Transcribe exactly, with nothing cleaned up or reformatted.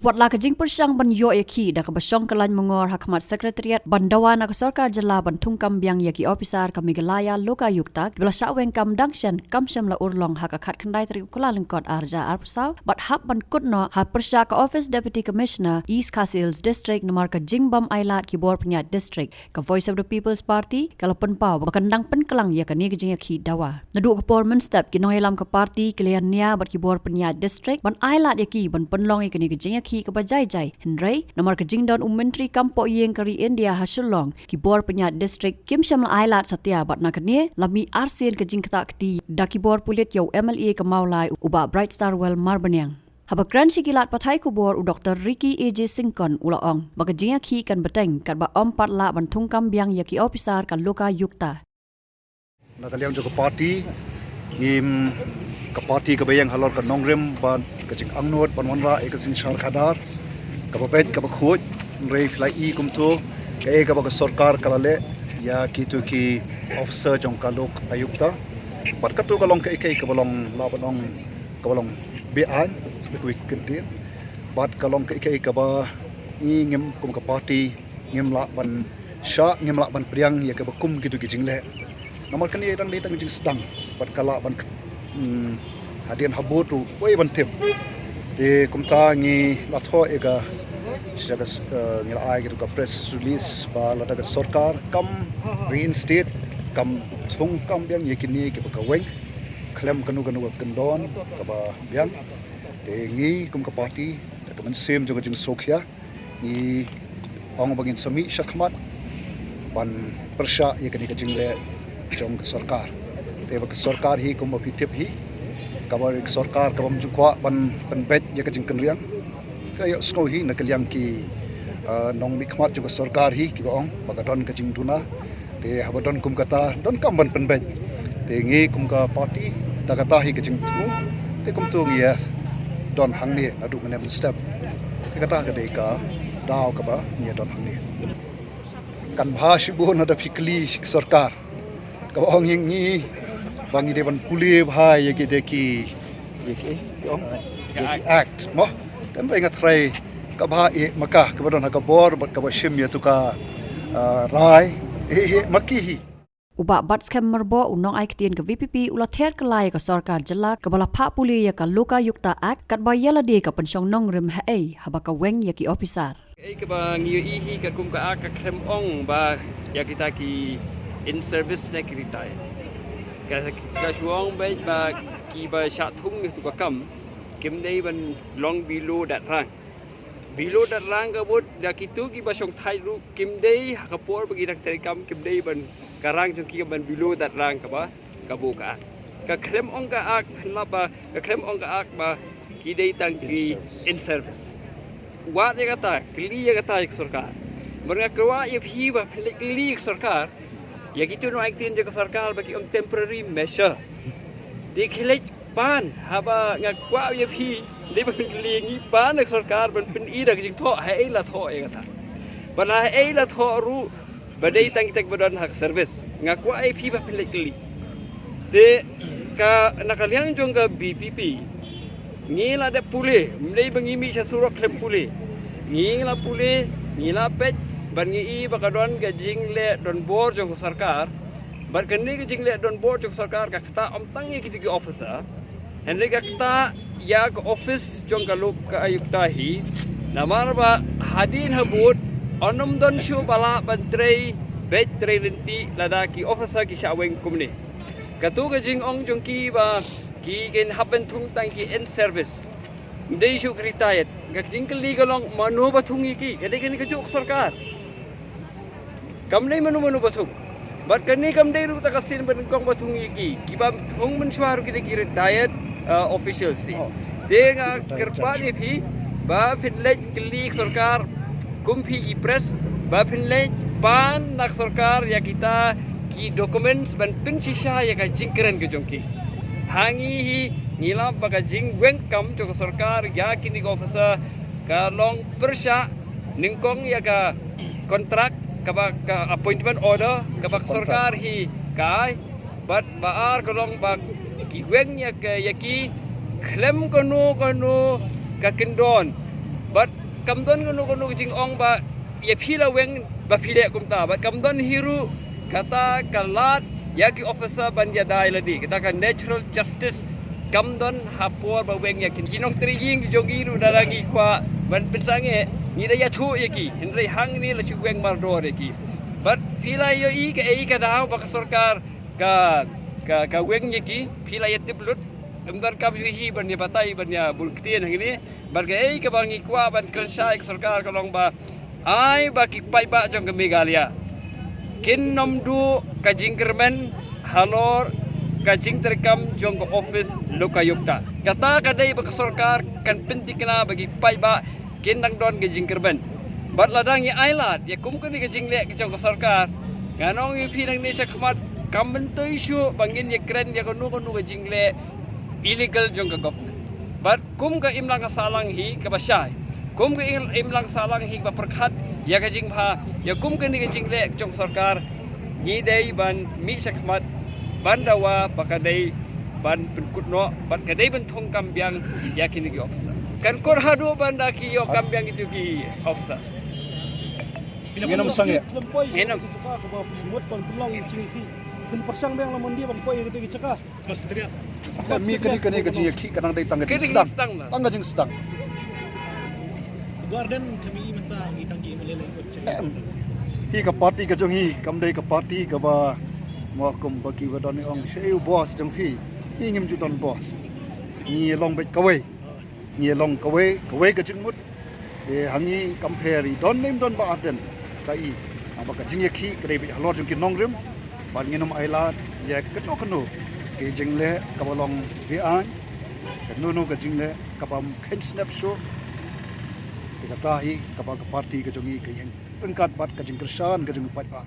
Pat la ka jingpyrshang ban ïoh ïa ki da kaba shong kyllaiñ mangor ha khmat Secretariat ban dawa na ka sorkar jylla ban thungkam biang ïa ki ophisar ka Meghalaya Lokayukta kiba la shah weng kam dang shen kam shym la urlong ha ka khatkhyndai tarik u Kyllalyngkot arhajar arphew saw bad hap ban kut noh ha pyrshah ka Office Deputy Commissioner East Khasi Hills District namar ka jingbym ailad ki bor pynïaid district. Ka Voice of the People's Party ka la pynpaw ba kan dang pynkhlaiñ ïa kane ka jingïakhih dawa. Naduh ka por mynstep ki nongïalam ka party ki la ïania bad ki bor pynïaid district ban ailad ïa ki ban pynlong ïa kane ka jingïakhih kaba jai jai. Hynrei namar ka jingdon u Myntri kam poh ïing ka ri India ha Shillong, ki bor pynïaid district kim shym la ailad satia bad na kane la mih arsien ka jingktah kti da ki bor pulit ïa u M L A ka Mawlai u Bah Brightstarwell Marbaniang. Haba kren sha ki lad pathai khubor u Doktor Ricky A J Syngkon u la ong ba ka jingïakhih kan bteng katba ym pat lah ban thungkam biang ïa ki ophisar ka Lokayukta. Na ka liang jong ka party, ngim, ka party kaba ïeng halor ka nongrim bad ka jingangnud ban wanrah ïa ka synshar khadar kaba beit kaba khuid. Hynrei phi la i kumto kaei kaba ka sorkar ka la leh ïa kito ki officer jong ka Lokayukta. Bad kato ka long kaei kaei kaba long, lah ban ong, kaba long be-aiñ, be kawei ka kyntien. Bad ka long kaei kaei kaba ngi ngim kum ka party ngim lah ban shah, ngim lah ban pdiang ïa kaba kum kito ki jingleh. Namar kane dang dei tang jingsdang bad ka lah ban, hmm, hadien habud ruh uei ban tip. Te kumta ngi la thoh ïa ka, sha ka, eh, ngi la ai kito ka press release ba lada ka sorkar kam reinstate, kam thungkam biang ïa kine kiba ka weng khlem kano kano ka kyndon kaba biang, te ngi kum ka party da ka mynsiem jong ka jingsngewkhia ngi ong ba ngin sa mih shakhmat ban pyrshah ïa kane ka jingleh jong ka sorkar. Te ba ka sorkar hi kumba phi tip hi, kaba ka sorkar kabym ju kwah ban pynbeit ïa ka jingkynriang. Ka ïohsngew hi na ka liang ki, ah, nongmihkhmat jong ka sorkar hi kiba ong ba ka don ka jingduna. Te haba don kum kata, donkam ban pynbeit. Te ngi kum ka party, da kata hi ka jingthmu. Te kumto ngi ïa don hangne naduh mynne mynstep. Te kata ka dei ka daw kaba ngi ïa don hangne. Kan bha shibun lada phi kylli sha ka sorkar. Kaba ong ïa ngi ba ngi dei ban pule bha ïa ki, dei ki, ïa ki, ïa ki act, mo. Kan bai nga trai kaba ïa ma ka, kaba don ha ka bor bad kaba shim ïa tu ka, ah, rai. Ïa, ïa ma ki hi. U Bah Batskhem Myrboh, u nongai ktien ka V P P, u la ther kylla ïa ka sorkar jylla kaba la phah pule ïa ka Lokayukta Act katba ïa lade ka pynshong nongrim haei haba ka weng ïa ki ophisar. Kaei kaba ngi ïohi hi katkum ka Act ka khlem ong ba ïa kita ki in service ne ki retired. Ka, ka shu ong beit ba kiba shah thung ïa tu ka kam kim dei ban long below that rank. Below that rank ka mut da kito kiba shong thait ruh kim dei ha ka por ba ki dang trei kam kim dei ban, ka rank jong ki ban below that rank kaba, ka buh ka Act. Ka khlem ong ka Act, pynlap ba, ka khlem ong ka Act ba ki dei tang ki in service. Wad ïa kata, kylli ïa kata ïa ka sorkar. Bad nga kwah ïa phi ba phin leit kylli ïa ka sorkar ïa kito nongaiktien jong ka sorkar ba ki ong temporary measure. Te khie leit pan, haba nga kwah ïa phi, dei ba phin kylli ngi pan ïa ka sorkar ban pyni da ka jingthoh haei la thoh ïa kata. Bad haei la thoh ruh ba dei tang kita kiba don ha ka service. Nga kwah ïa phi ba phin leit kylli. Te ka, na ka liang jong ka V P P, ngi la dep pule, ym dei ba ngi mih sha surok khlem pule. Ngi la pule, ngi la peit, bad ngi i ba ka don ka jingleh donbor jong ka sorkar. Bad kane ka jingleh donbor jong ka sorkar ka ktah ym tang ïa kita ki officer, hynrei ka ktah ïa ka office jong ka Lokayukta hi. Namar ba hadien habud ym don shuh ba lah ban trei beit trei lynti lada ki officer ki shah weng kumne. Kato ka jingong jong ki ba ki kin hap ban thung tang ki in service. Ym dei shuh ki retired. Ka jingkylli ka long mano ba thung ïa ki. Ka dei kane kajuh ka sorkar. Kam dei mano mano ba thung. Bad kane kam dei ruh ta ka sien ba nyngkong ba thung ïa ki. Kiba thung mynshuwa ruh ki dei ki retired, uh, officials hi. Te nga kyrpad ïa phi ba phin leit kylli ka sorkar kum phi ki press, ba phin leit pan na ka sorkar ïa kita ki documents ban pynshisha ïa ka jingkren ka jong ki. Ha ngi hi ngi lap ba ka jingweng kam jong ka sorkar ïa kine ki officer ka long pyrshah nyngkong ïa ka contract kaba ka appointment order kaba ka sorkar hi ka ai. Bad ba ar ka long ba ki weng ïa ka, ïa ki khlem kano kano ka kyndon. Bad Kam don kano kano ka jingong ba ïa phi la weng ba phi leh kumta, bad kam don hi ruh kata ka lad ïa ki officer ban ïada ïa lade, kata ka natural justice kam don ha por ba weng ïa ki, ki nongtrei ïing jong ngi ruh, lada ngi kwah ban pynsangeh, ngi da ïathuh ïa ki, hynrei hangne la shu weng mardor ïa ki. Bad phi la ïohi kaei ka daw ba ka sorkar ka, ka, ka weng ïa ki, phi la ïatip lut. Ym donkam shuh hi ban ïa batai, ban ïa bun ktien hangne. Bad kaei kaba ngi kwah ban kren shai ka sorkar ka long ba ai ba ki paidbah jong ka Meghalaya kin nym duh ka jingkyrmen halor ka jingtreikam jong ka office Lokayukta. Kata ka dei ba ka sorkar kan pyntikna ba ki paidbah kin nang don ka jingkyrmen. Bad lada ngi ailad ïa kum kane ka jingleh ka jong ka sorkar, ngan ong ïa phi nangne shakhmat, kam myntoi shuh ba ngin ïa kren ïa kano kano ka jingleh illegal jong ka government. Bad kum ka imlang ka sahlang hi kaba shai, kum ka im-, imlang sahlang hi kaba pyrkhat ïa ka jingbha ïa kum kane ka jingleh ka jong ka sorkar, ngi dei ban mih shakhmat ban dawa ba ka dei ban pynkut noh bad ka dei ban thung kam biang ïa kine ki officer. Kan kut haduh ban da ki ïoh kam biang ïa kito ki officer. Ngin ym sangeh. Ngin ym. Ban pyrshang biang la mon die ban poi ïa kito ki jaka. Ka mih kane, kane ka jingïakhih ka dang dei tang ka jingsdang. Tang ka jingsdang. Em. Hi ka party ka jong hi kam dei ka party kaba, mo, kum ba ki ba don ong shu boss jong phi. Hi ngim ju don boss. Ngi long beit kawei. Ngi long kawei, kawei ka jingmut. Te ha ngi kam pher i don ne ym don Bah Ardent, ka i. Haba ka jingïakhih ka dei beit halor jong ki nongrim. Bad ngin ym ailad ïa kano kano ka jingleh kaba long beaiñ, kano kano ka jingleh kaba ym kheiñ snep shuh. Te kata hi kaba ka party ka jong i ka ïeng ryngkat bad ka jingkyrshan ka jong i paidbah.